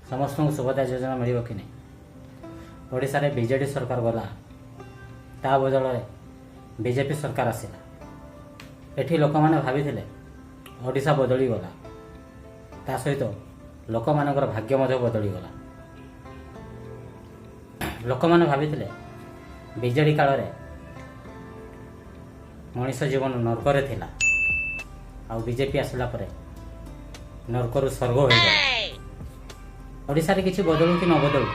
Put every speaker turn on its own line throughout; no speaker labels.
ସମସ୍ତଙ୍କୁ ସୁଭଦ୍ରା ଯୋଜନା ମିଳିବ କି ନାହିଁ। ଓଡ଼ିଶାରେ ବିଜେଡ଼ି ସରକାର ଗଲା, ତା ବଦଳରେ ବିଜେପି ସରକାର ଆସିଲା। ଏଠି ଲୋକମାନେ ଭାବିଥିଲେ ଓଡ଼ିଶା ବଦଳିଗଲା, ତା ସହିତ ଲୋକମାନଙ୍କର ଭାଗ୍ୟ ମଧ୍ୟ ବଦଳିଗଲା। ଲୋକମାନେ ଭାବିଥିଲେ ବିଜେଡ଼ି କାଳରେ ମଣିଷ ଜୀବନ ନର୍କରେ ଥିଲା, ଆଉ ବିଜେପି ଆସିଲା ପରେ ନର୍କରୁ ସ୍ୱର୍ଗ ହୋଇଗଲା। ଓଡ଼ିଶାରେ କିଛି ବଦଳୁ କି ନ ବଦଳୁ,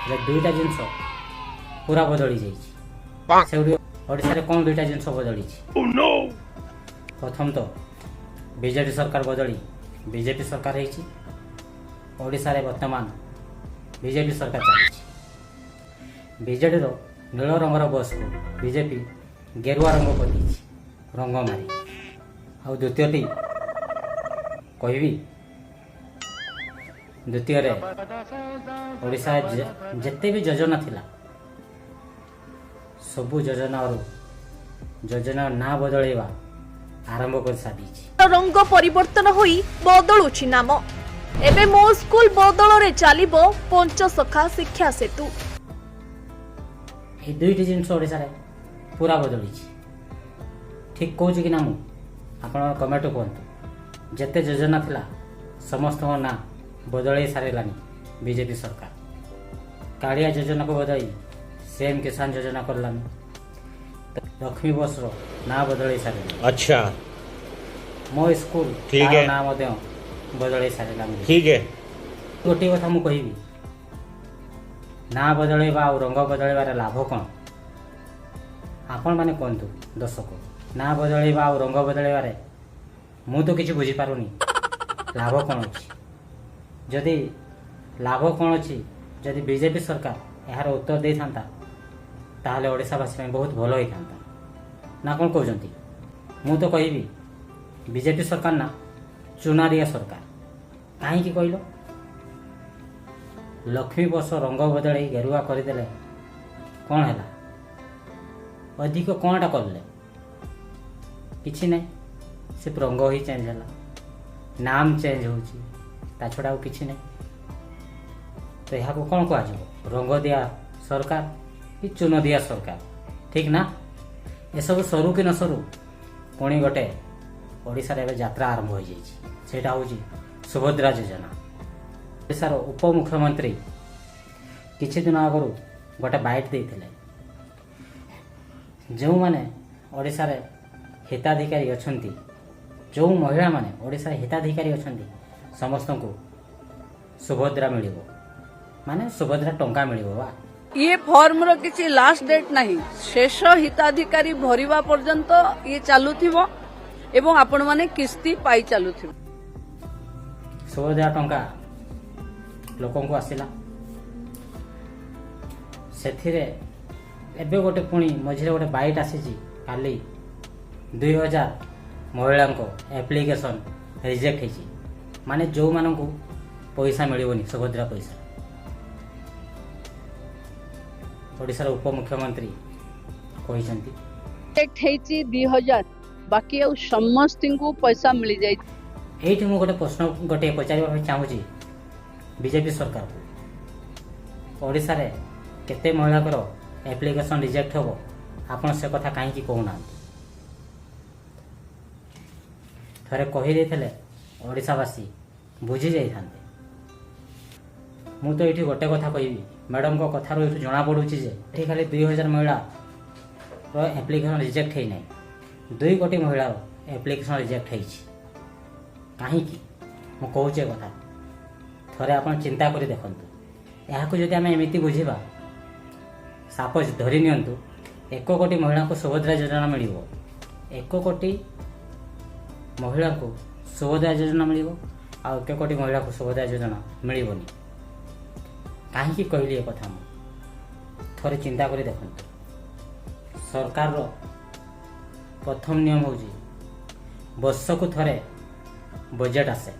ହେଲେ ଦୁଇଟା ଜିନିଷ ପୁରା ବଦଳି ଯାଇଛି। ସେଗୁଡ଼ିକ ଓଡ଼ିଶାରେ କ'ଣ ଦୁଇଟା ଜିନିଷ ବଦଳିଛି? ପ୍ରଥମ ତ ବିଜେଡ଼ି ସରକାର ବଦଳି ବିଜେପି ସରକାର ହେଇଛି। ଓଡ଼ିଶାରେ ବର୍ତ୍ତମାନ ବିଜେପି ସରକାର ଚାଲିଛି। ବିଜେଡ଼ିର ନୀଳ ରଙ୍ଗର ବସ୍କୁ ବିଜେପି ଗେରୁଆ ରଙ୍ଗ କରିଦେଇଛି ରଙ୍ଗ ମାରି। ଆଉ ଦ୍ୱିତୀୟଟି କହିବି, ଦ୍ୱିତୀୟରେ ଓଡ଼ିଶାରେ ଯେତେ ବି ଯୋଜନା ଥିଲା, ସବୁ ଯୋଜନାରୁ ଯୋଜନା ନାଁ ବଦଳେଇବା ଆରମ୍ଭ କରିସାରିଛି।
ରଙ୍ଗ ପରିବର୍ତ୍ତନ ହୋଇ ବଦଳୁଛି ନାମ। ଏବେ ମୋ ସ୍କୁଲ ବଦଳରେ ଚାଲିବ ପଞ୍ଚସଖା ଶିକ୍ଷା ସେତୁ।
ଏଇ ଦୁଇଟି ଜିନିଷ ଓଡ଼ିଶାରେ ପୁରା ବଦଳିଛି। ଠିକ୍ କହୁଛି କି ନା ମୁଁ, ଆପଣ କମେଣ୍ଟ କୁହନ୍ତୁ। ଯେତେ ଯୋଜନା ଥିଲା, ସମସ୍ତଙ୍କ ନାଁ ବଦଳେଇ ସାରିଲାଣି ବିଜେପି ସରକାର। କାଳିଆ ଯୋଜନାକୁ ବଦଳାଇ ସିଏମ୍ କିଷାନ ଯୋଜନା କଲାଣି। ଲକ୍ଷ୍ମୀ ବସ୍ର ନାଁ ବଦଳେଇ ସାରିଲାଣି। ମୋ ସ୍କୁଲ
ଠିକ୍
ତାର
ହେ।
ନାଁ ମଧ୍ୟ ବଦଳେଇ ସାରିଲାଣି।
ठीक है।
ଗୋଟିଏ କଥା ମୁଁ କହିବି, ନାଁ ବଦଳେଇବା ଆଉ ରଙ୍ଗ ବଦଳେଇବାରେ ଲାଭ କ'ଣ? ଆପଣମାନେ କୁହନ୍ତୁ ଦର୍ଶକ, ନାଁ ବଦଳେଇବା ଆଉ ରଙ୍ଗ ବଦଳେଇବାରେ ମୁଁ ତ କିଛି ବୁଝିପାରୁନି ଲାଭ କ'ଣ ଅଛି। ଯଦି ଲାଭ କ'ଣ ଅଛି, ଯଦି ବିଜେପି ସରକାର ଏହାର ଉତ୍ତର ଦେଇଥାନ୍ତା, ତାହେଲେ ଓଡ଼ିଶାବାସୀ ପାଇଁ ବହୁତ ଭଲ ହେଇଥାନ୍ତା, ନା କ'ଣ କହୁଛନ୍ତି? ମୁଁ ତ କହିବି ବିଜେପି ସରକାର ନା ଚୁନାଦିଆ ସରକାର। କାହିଁକି କହିଲ? ଲକ୍ଷ୍ମୀ ବସ ରଙ୍ଗ ବଦଳେଇ ଗେରୁଆ କରିଦେଲେ, କ'ଣ ହେଲା? ଅଧିକ କ'ଣଟା କଲେ? କିଛି ନାହିଁ। ସେ ରଙ୍ଗ ହିଁ ଚେଞ୍ଜ ହେଲା, ନାମ ଚେଞ୍ଜ ହେଉଛି, ତା ଛଡ଼ା ଆଉ କିଛି ନାହିଁ। ତ ଏହାକୁ କ'ଣ କୁହାଯିବ? ରଙ୍ଗ ଦିଆ ସରକାର କି ଚୂନ ଦିଆ ସରକାର, ଠିକ୍ ନା? ଏସବୁ ସରୁ କି ନ ସରୁ, ପୁଣି ଗୋଟେ ଓଡ଼ିଶାରେ ଏବେ ଯାତ୍ରା ଆରମ୍ଭ ହୋଇଯାଇଛି। ସେଇଟା ହେଉଛି ସୁଭଦ୍ରା ଯୋଜନା। ଓଡ଼ିଶାର ଉପମୁଖ୍ୟମନ୍ତ୍ରୀ କିଛି ଦିନ ଆଗରୁ ଗୋଟେ ବାଇଟ୍ ଦେଇଥିଲେ, ଯେଉଁମାନେ ଓଡ଼ିଶାରେ ହିତାଧିକାରୀ ଅଛନ୍ତି, ଯେଉଁ ମହିଳାମାନେ ଓଡ଼ିଶାରେ ହିତାଧିକାରୀ ଅଛନ୍ତି, ସମସ୍ତଙ୍କୁ ସୁଭଦ୍ରା ମିଳିବ, ମାନେ ସୁଭଦ୍ରା ଟଙ୍କା ମିଳିବ ବା।
ଇଏ ଫର୍ମର କିଛି ଲାଷ୍ଟ ଡେଟ୍ ନାହିଁ। ଶେଷ ହିତାଧିକାରୀ ଭରିବା ପର୍ଯ୍ୟନ୍ତ ଇଏ ଚାଲୁଥିବ ଏବଂ ଆପଣମାନେ କିସ୍ତି ପାଇ ଚାଲୁଥିବେ।
ସୁଭଦ୍ରା ଟଙ୍କା ଲୋକଙ୍କୁ ଆସିଲା। ସେଥିରେ ଏବେ ଗୋଟେ ପୁଣି ମଝିରେ ଗୋଟେ ବାଇଟ୍ ଆସିଛି କାଲି, 2000 ମହିଳାଙ୍କ ଆପ୍ଲିକେସନ୍ ରିଜେକ୍ଟ ହେଇଛି, ମାନେ ଯେଉଁମାନଙ୍କୁ ପଇସା ମିଳିବନି ସୁଭଦ୍ରା ପଇସା। ଓଡ଼ିଶାର ଉପମୁଖ୍ୟମନ୍ତ୍ରୀ କହିଛନ୍ତି।
ରିଜେକ୍ଟ ହେଇଛି 2000, ବାକି ଆଉ ସମସ୍ତଙ୍କୁ ପଇସା ମିଳିଯାଇଛି।
ଏଇଠି ମୁଁ ଗୋଟେ ପ୍ରଶ୍ନ ଗୋଟିଏ ପଚାରିବା ପାଇଁ ଚାହୁଁଛି ବିଜେପି ସରକାରକୁ, ଓଡ଼ିଶାରେ କେତେ ମହିଳାଙ୍କର ଆପ୍ଲିକେସନ୍ ରିଜେକ୍ଟ ହେବ, ଆପଣ ସେ କଥା କାହିଁକି କହୁନାହାନ୍ତି? ଥରେ କହିଦେଇଥିଲେ ଓଡ଼ିଶାବାସୀ ବୁଝି ଯାଇଥାନ୍ତେ। ମୁଁ ତ ଏଇଠି ଗୋଟେ କଥା କହିବି, ମ୍ୟାଡ଼ାମଙ୍କ କଥାରୁ ଏଇଠୁ ଜଣାପଡ଼ୁଛି ଯେ ଏଠି ଖାଲି 2000 ମହିଳାର ଆପ୍ଲିକେସନ୍ ରିଜେକ୍ଟ ହେଇନାହିଁ, 2 କୋଟି ମହିଳାର ଆପ୍ଲିକେସନ୍ ରିଜେକ୍ଟ ହେଇଛି। କାହିଁକି ମୁଁ କହୁଛି ଏ କଥା, ଥରେ ଆପଣ ଚିନ୍ତା କରି ଦେଖନ୍ତୁ। ଏହାକୁ ଯଦି ଆମେ ଏମିତି ବୁଝିବା, ସପୋଜ ଧରି ନିଅନ୍ତୁ 1 କୋଟି ମହିଳାଙ୍କୁ ସୁଭଦ୍ରା ଯୋଜନା ମିଳିବ, 1 କୋଟି ମହିଳାଙ୍କୁ ସୁଭଦ୍ରା ଯୋଜନା ମିଳିବ ଆଉ 1 କୋଟି ମହିଳାଙ୍କୁ ସୁଭଦ୍ରା ଯୋଜନା ମିଳିବନି। କାହିଁକି କହିଲି ଏ କଥା ମୁଁ, ଥରେ ଚିନ୍ତା କରି ଦେଖନ୍ତୁ। ସରକାରର ପ୍ରଥମ ନିୟମ ହେଉଛି ବର୍ଷକୁ ଥରେ ବଜେଟ୍ ଆସେ।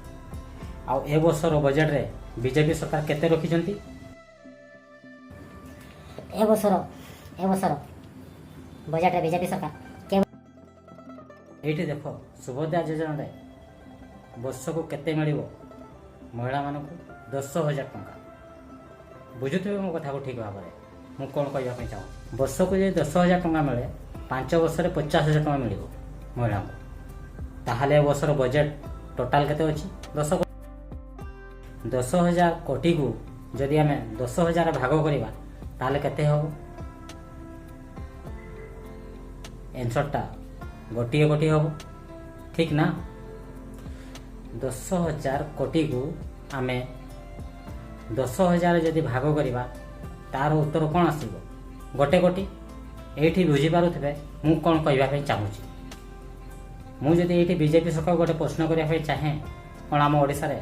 ଆଉ ଏ ବର୍ଷର ବଜେଟ୍ରେ ବିଜେପି ସରକାର କେତେ ରଖିଛନ୍ତି?
ଏ ବର୍ଷର ବଜେଟ୍ରେ ବିଜେପି ସରକାର
ଏଇଠି ଦେଖ, ସୁଭଦ୍ରା ଯୋଜନାରେ ବର୍ଷକୁ କେତେ ମିଳିବ ମହିଳାମାନଙ୍କୁ? 10,000 ଟଙ୍କା। ବୁଝୁଥିବେ ମୋ କଥାକୁ ଠିକ୍ ଭାବରେ, ମୁଁ କ'ଣ କହିବା ପାଇଁ ଚାହୁଁଛି। ବର୍ଷକୁ ଯଦି 10,000 ଟଙ୍କା ମିଳେ, 5 ବର୍ଷରେ 50,000 ଟଙ୍କା ମିଳିବ ମହିଳାଙ୍କୁ। ତାହେଲେ ଏ ବର୍ଷର ବଜେଟ୍ ଟୋଟାଲ୍ କେତେ ଅଛି? 10,000 କୋଟିକୁ ଯଦି ଆମେ 10,000 ଭାଗ କରିବା, ତାହେଲେ କେତେ ହେବ? ଏନ୍ସର୍ଟା 1 କୋଟି ହେବ, ଠିକ୍ ନା? 10,000 କୋଟିକୁ ଆମେ 10,000 ଯଦି ଭାଗ କରିବା, ତାର ଉତ୍ତର କ'ଣ ଆସିବ? 1 କୋଟି। ଏଇଠି ବୁଝିପାରୁଥିବେ ମୁଁ କ'ଣ କହିବା ପାଇଁ ଚାହୁଁଛି। ମୁଁ ଯଦି ଏଇଠି ବିଜେପି ସରକାରକୁ ଗୋଟେ ପ୍ରଶ୍ନ କରିବା ପାଇଁ ଚାହେଁ, କ'ଣ ଆମ ଓଡ଼ିଶାରେ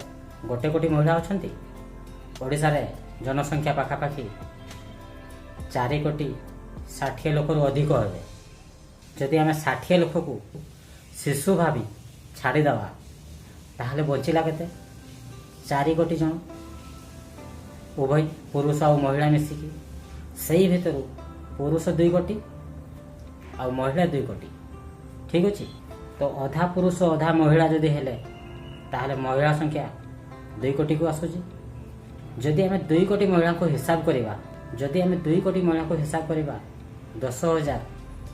1 କୋଟି ମହିଳା ଅଛନ୍ତି? ଓଡ଼ିଶାରେ ଜନସଂଖ୍ୟା ପାଖାପାଖି 4 କୋଟି 60 ଲକ୍ଷରୁ ଅଧିକ ହେବେ। ଯଦି ଆମେ 60 ଲକ୍ଷକୁ ଶିଶୁ ଭାବି ଛାଡ଼ିଦେବା, ତାହେଲେ ବଞ୍ଚିଲା କେତେ? 4 କୋଟି ଜଣ, ଉଭୟ ପୁରୁଷ ଆଉ ମହିଳା ମିଶିକି। ସେଇ ଭିତରୁ ପୁରୁଷ 2 କୋଟି ଆଉ ମହିଳା 2 କୋଟି, ଠିକ୍ ଅଛି? ତ ଅଧା ପୁରୁଷ ଅଧା ମହିଳା ଯଦି ହେଲେ, ତାହେଲେ ମହିଳା ସଂଖ୍ୟା 2 କୋଟିକୁ ଆସୁଛି। ଯଦି ଆମେ 2 କୋଟି ମହିଳାଙ୍କୁ ହିସାବ କରିବା, ଯଦି ଆମେ 2 କୋଟି ମହିଳାଙ୍କୁ ହିସାବ କରିବା 10,000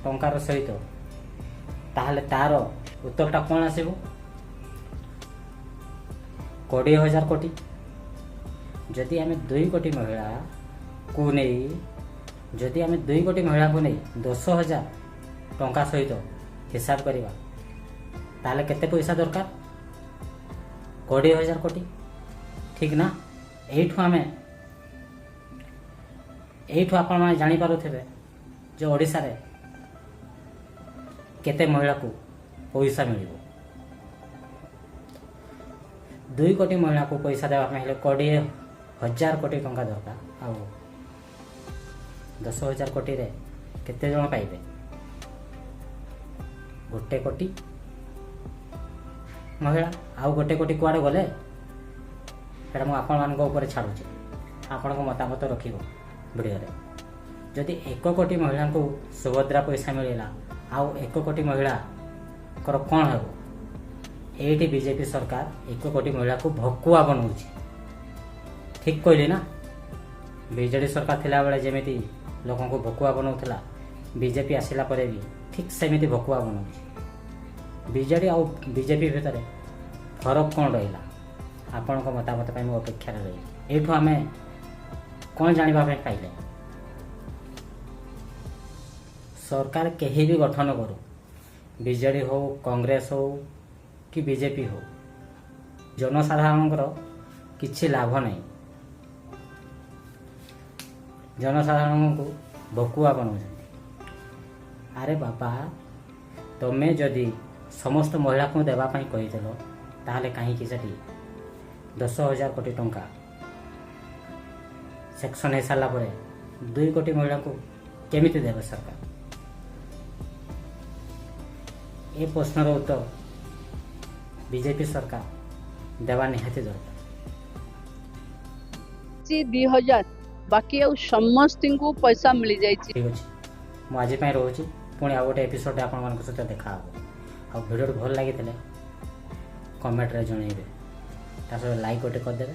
ଟଙ୍କାର ସହିତ, ତାହେଲେ ତାର ଉତ୍ତରଟା କ'ଣ ଆସିବ? 20,000 କୋଟି। ଯଦି ଆମେ 2 କୋଟି ମହିଳାକୁ ନେଇ, ଯଦି ଆମେ 2 କୋଟି ମହିଳାଙ୍କୁ ନେଇ 10,000 ଟଙ୍କା ସହିତ ହିସାବ କରିବା, ତାହେଲେ କେତେ ପଇସା ଦରକାର? 20,000 କୋଟି, ଠିକ୍ ନା? ଏଇଠୁ ଆପଣମାନେ ଜାଣିପାରୁଥିବେ ଯେ ଓଡ଼ିଶାରେ କେତେ ମହିଳାକୁ ପଇସା ମିଳିବ। 2 କୋଟି ମହିଳାକୁ ପଇସା ଦେବା ପାଇଁ ହେଲେ 20,000 କୋଟି ଟଙ୍କା ଦରକାର। ଆଉ 10,000 କୋଟିରେ କେତେ ଜଣ ପାଇବେ? 1 କୋଟି ମହିଳା। ଆଉ 1 କୋଟି କୁଆଡ଼େ ଗଲେ? ସେଇଟା ମୁଁ ଆପଣମାନଙ୍କ ଉପରେ ଛାଡ଼ୁଛି, ଆପଣଙ୍କ ମତାମତ ରଖିବ ଭିଡ଼ିଓରେ। ଯଦି 1 କୋଟି ମହିଳାଙ୍କୁ ସୁଭଦ୍ରା ପଇସା ମିଳିଲା, ଆଉ 1 କୋଟି ମହିଳାଙ୍କର କ'ଣ ହେବ? ଏଇଠି ବିଜେପି ସରକାର 1 କୋଟି ମହିଳାକୁ ଭକୁଆ ବନଉଛି। ଠିକ୍ କହିଲି ନା? ବିଜେଡ଼ି ସରକାର ଥିଲାବେଳେ ଯେମିତି ଲୋକଙ୍କୁ ଭକୁଆ ବନଉଥିଲା, ବିଜେପି ଆସିଲା ପରେ ବି ଠିକ୍ ସେମିତି ଭକୁଆ ବନଉଛି। ବିଜେଡ଼ି ଆଉ ବିଜେପି ଭିତରେ ଫରକ କ'ଣ ରହିଲା? ଆପଣଙ୍କ ମତାମତ ପାଇଁ ମୁଁ ଅପେକ୍ଷାରେ ରହିଲି। ଏଇଠୁ ଆମେ କ'ଣ ଜାଣିବା ପାଇଁ ପାଇଲେ? ସରକାର କେହି ବି ଗଠନ କରୁ, ବିଜେଡ଼ି ହଉ, କଂଗ୍ରେସ ହଉ କି ବିଜେପି ହଉ, ଜନସାଧାରଣଙ୍କର କିଛି ଲାଭ ନାହିଁ। ଜନସାଧାରଣଙ୍କୁ ଭକୁଆ ବନାଉଛନ୍ତି। ଆରେ ବାବା, ତମେ ଯଦି ସମସ୍ତ ମହିଳାଙ୍କୁ ଦେବା ପାଇଁ କହିଥିଲ, ତାହେଲେ କାହିଁକି ସେଠି 10,000 କୋଟି ଟଙ୍କା ସେକ୍ସନ୍ ହେଇସାରିଲା ପରେ 2 କୋଟି ମହିଳାଙ୍କୁ କେମିତି ଦେବେ ସରକାର? ଏ ପ୍ରଶ୍ନର ଉତ୍ତର ବିଜେପି ସରକାର ଦେବା ନିହାତି ଦରକାର।
2000 ବାକି ଆଉ ସମସ୍ତଙ୍କୁ ପଇସା ମିଳିଯାଇଛି।
ଠିକ୍ ଅଛି, ମୁଁ ଆଜି ପାଇଁ ରହୁଛି। ପୁଣି ଆଉ ଗୋଟେ ଏପିସୋଡ଼ରେ ଆପଣମାନଙ୍କ ସହିତ ଦେଖା ହେବ। ଆଉ ଭିଡ଼ିଓଟି ଭଲ ଲାଗିଥିଲେ କମେଣ୍ଟରେ ଜଣାଇବେ, ତା ସହିତ ଲାଇକ୍ ଗୋଟେ କରିଦେବେ।